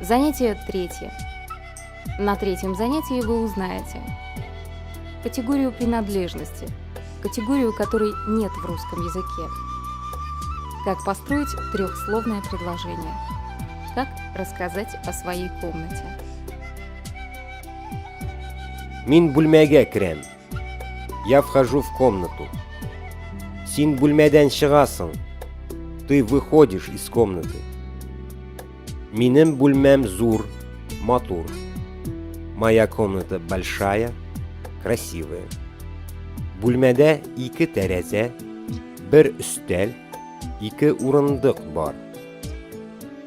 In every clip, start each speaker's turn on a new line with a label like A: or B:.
A: Занятие третье. На третьем занятии вы узнаете категорию принадлежности, категорию, которой нет в русском языке, как построить трехсловное предложение, как рассказать о своей комнате.
B: Мин бүлмәгә керәм. Я вхожу в комнату. Син бүлмәдән чыгасың. Ты выходишь из комнаты. Минем бүлмәм зур, матур. Моя комната большая, красивая. Бүлмәдә ике тәрәзә, бер өстәл, ике урындык бар.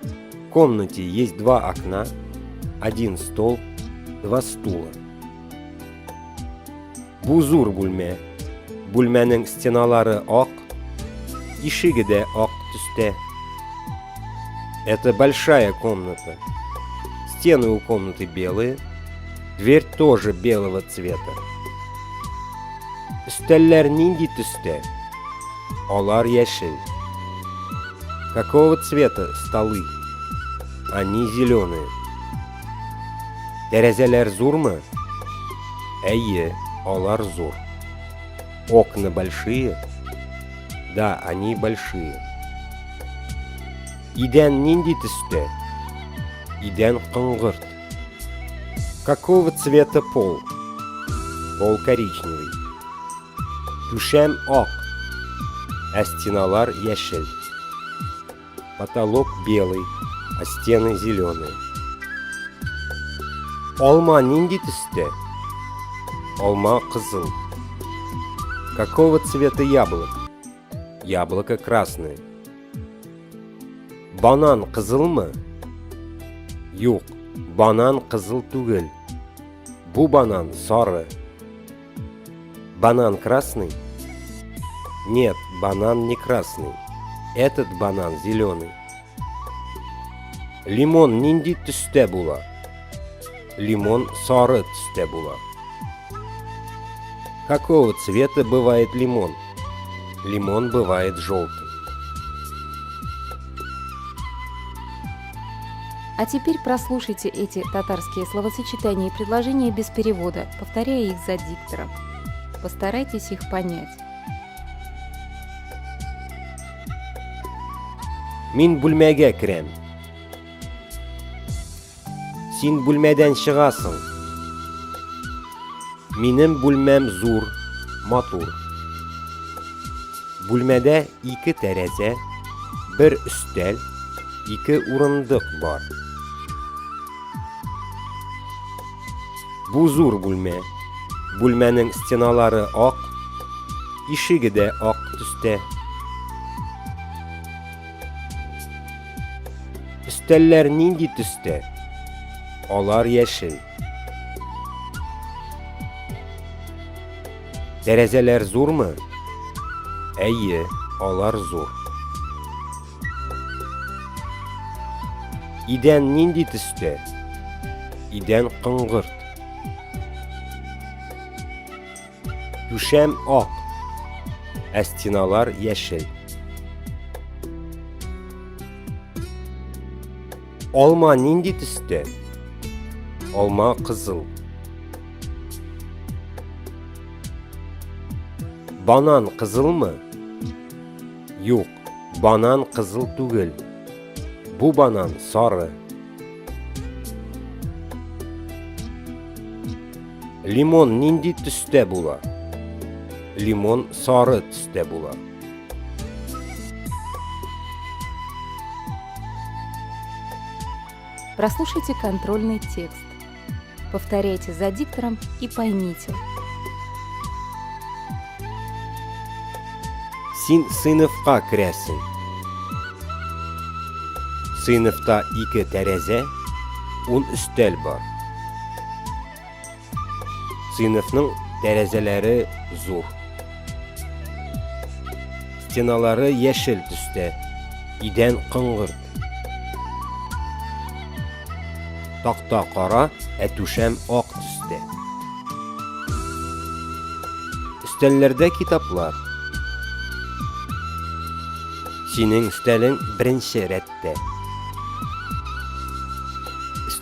B: В комнате есть два окна, один стол, два стула. Бу зур бүлмә. Бүлмәнең стеналары ак, ишеге дә ак төстә. Это большая комната. Стены у комнаты белые, дверь тоже белого цвета. Өстәлләр нинди төстә? Алар яшел. Какого цвета столы? Они зеленые. Тәрәзәләр зурмы? Әйе, алар зур. Окна большие? Да, они большие. Идән нинди төстә? Идән коңгырт. Какого цвета пол? Пол коричневый. Түшәм ак, ә стеналар яшел. Потолок белый, а стены зеленые. Алма нинди төстә? Алма кызыл. Какого цвета яблоко? Яблоко красное. Банан кызылмы? Юк, банан кызыл түгел. Бу банан сары. Банан красный? Нет, банан не красный. Этот банан зеленый. Лимон нинди төстә була? Лимон сары төстә була. Какого цвета бывает лимон? Лимон бывает желтым.
A: А теперь прослушайте эти татарские словосочетания и предложения без перевода, повторяя их за диктором. Постарайтесь их понять.
B: Мин бүлмәгә керәм. Син бүлмәдән чыгасың. Минем бүлмәм зур, матур. Бүлмәдә ике тәрәзә, бер өстәл, ике урындык бар. Бу зур бүлмә. Бүлмәнең стеналары ак, ишеге дә ак төстә. Өстәлләр нинди төстә? Алар яшел. Тәрәзәләр зурмы? Әйе, алар зур. Идән нинди төстә? Идән коңгырт. Түшәм ак, ә стеналар яшел. Алма нинди төстә? Алма кызыл. Банан кызылмы? Юк, банан кызыл түгел. Бу банан сары. Лимон нинди төстә була? Лимон сары төстә була.
A: Прослушайте контрольный текст. Повторяйте за диктором и поймите.
B: Син сыйныфка керәсең. Сыйныфта ике тәрәзә, ун өстәл бар. Сыйныфның тәрәзәләре зур. Стеналары яшел төстә, идән коңгырт. Такта кара, ә түшәм ак төстә. Өстәлләрдә китаплар. Синең өстәлең беренче рәттә.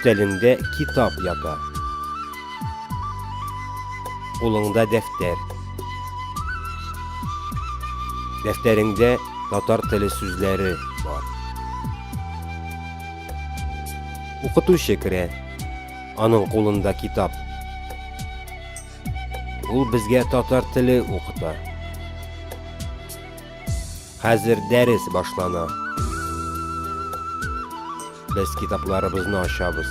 B: Өстәлеңдә китап ята. Кулыңда дәфтәр. Дәфтәреңдә татар теле сүзләре бар. Укытучы керә. Аның кулында китап. Ул безгә татар теле укыта. Хәзер дәрес башлана. Без китапларыбызны ачабыз.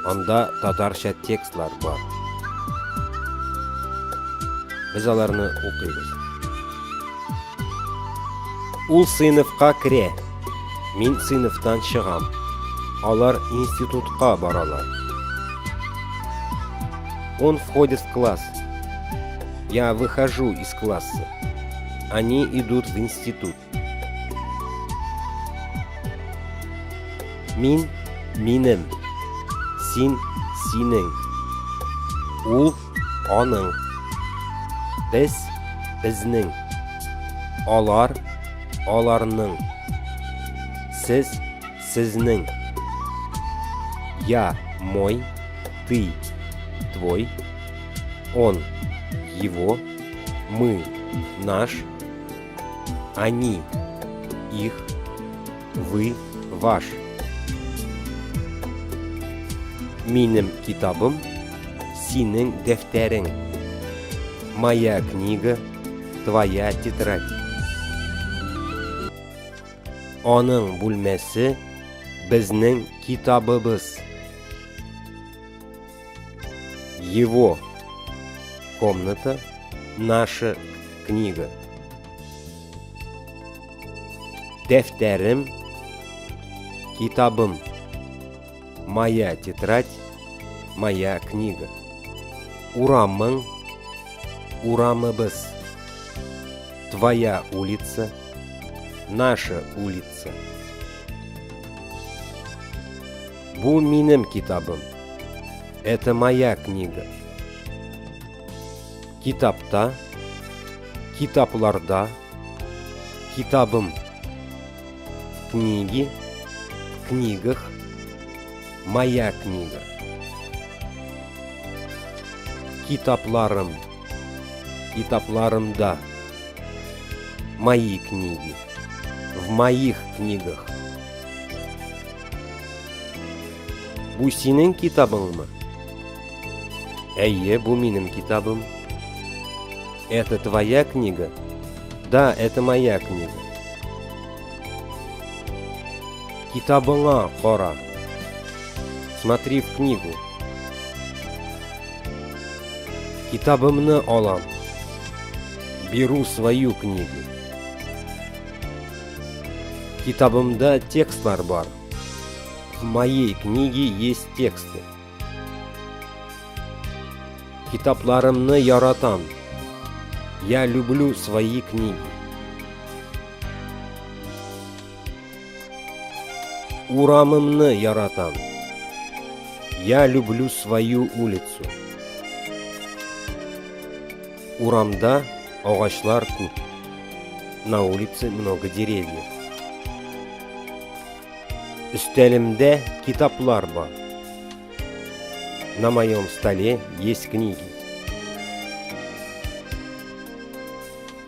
B: Анда татарча текстлар бар. Без аларны укыйбыз. Ул сыйныфка керә. Мин сыйныфтан чыгам. Алар институтка баралар. Он входит в класс. Я выхожу из класса. Они идут в институт. Мин, минем. Син, синең. Ул, аның. Без, безнең. Алар, аларның. Сез, сезнең. Я, мой, ты, твой. Он, его, мы, наш, они, их, вы, ваш. Минем китабым, синең дәфтәрең. Моя книга, твоя тетрадь. Аның бүлмәсе, безнең китабыбыз. Его комната, наша книга. Дәфтәрем, китабым. Моя тетрадь, моя книга. Урамың, урамыбыз. Твоя улица, наша улица. Бу минем китабым. Это моя книга. Китапта, китапларда, китабым. В книге, в книгах, моя книга. Китапларым, китапларымда. Мои книги. В моих книгах. Бу синең китабыңмы? Әйе, бу минем китабым. Это твоя книга? Да, это моя книга. Китабыңа кара. Смотри в книгу. Китабымны алам. Беру свою книгу. Китабымда текстлар бар. В моей книге есть тексты. Китапларымны яратам. Я люблю свои книги. Урамымны яратам. Я люблю свою улицу. Урамда агачлар күп. На улице много деревьев. Өстәлемдә китаплар бар. На моем столе есть книги.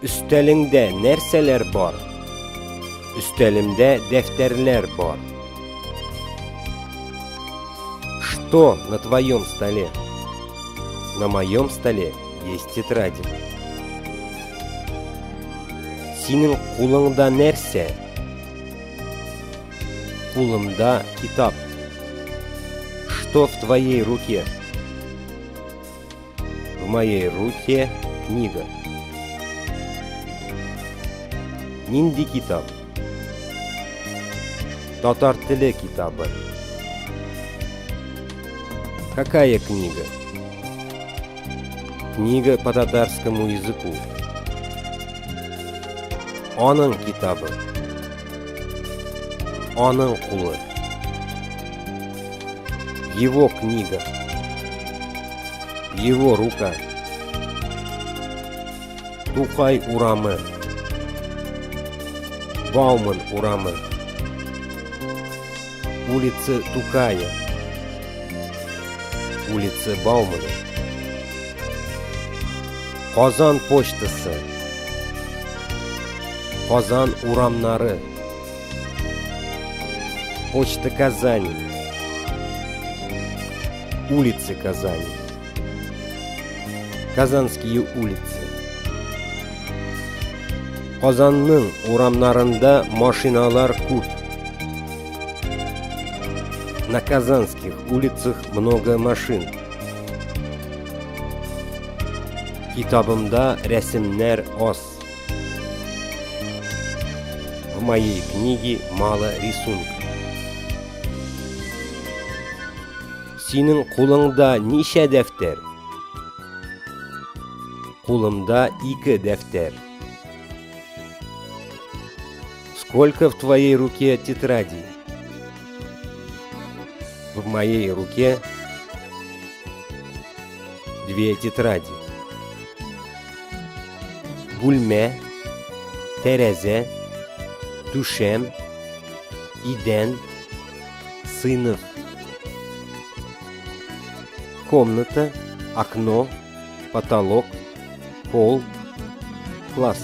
B: Өстәлеңдә нәрсәләр бар? Өстәлемдә дәфтәрләр бар. Что на твоем столе? На моем столе есть тетради. Синең кулыңда нәрсә? Кулымда китап. Что в твоей руке? В моей руке книга. Нинди китап? Татар теле китабы. Какая книга? Книга по татарскому языку. Аның китабы. Аның кулы. Его книга. Его рука. Тукай урамы. Бауман урамы. Улица Тукая. Улица Баумана. Казан почтасы. Казан урамнары. Почта Казани. Улицы Казани. Казанские улицы. Казанның урамнарында машиналар күп. На казанских улицах много машин. Китабымда рәсемнәр аз. В моей книге мало рисунков. Синең кулыңда ничә дәфтәр? Кулымда ике дәфтәр. Сколько в твоей руке тетрадей? В моей руке две тетради. Бүлмә, тәрәзә, түшәм, идән, сыйныф. Комната, окно, потолок, пол, класс.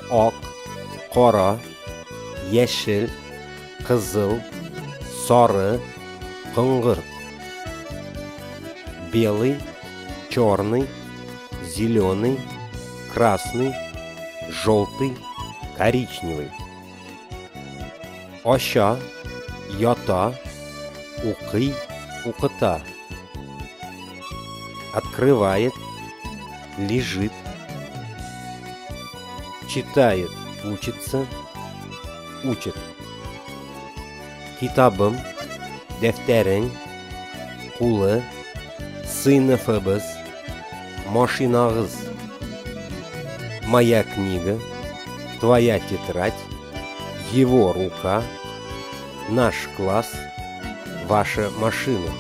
B: Ак, кара, яшел, кызыл, сары, коңгырт. Белый, черный, зеленый, красный, желтый, коричневый. Ача, ята, укый, укыта. Открывает, лежит, читает, учится, учит. Китабым, дәфтәрең, кулы, сыйныфыбыз, машинагыз. Моя книга, твоя тетрадь, его рука, наш класс, ваша машина.